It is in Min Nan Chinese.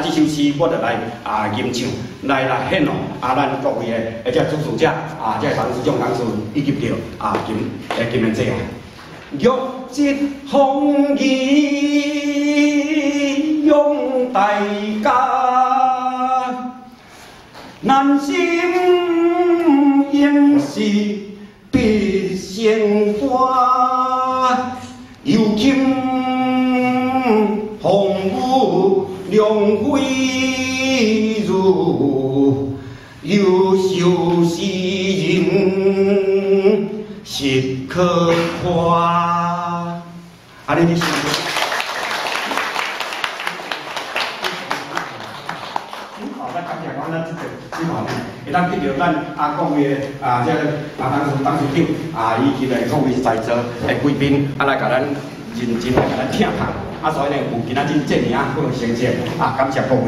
啊，這首詩我就來吟唱，來獻予咱各位的這主持者，這董事長、董事以及著金蓮姐啊。玉節風儀擁大家，難心應是必先花，猶襟風雨良輝如，優秀詩人實可誇。啊，你你好，咱感謝講咱這個這項呢，會當得著咱各位的這個董事長，以及的各位在座的貴賓來共咱認真來共咱聽下，所以呢，有今仔日這爾仔好的成績，感謝各位。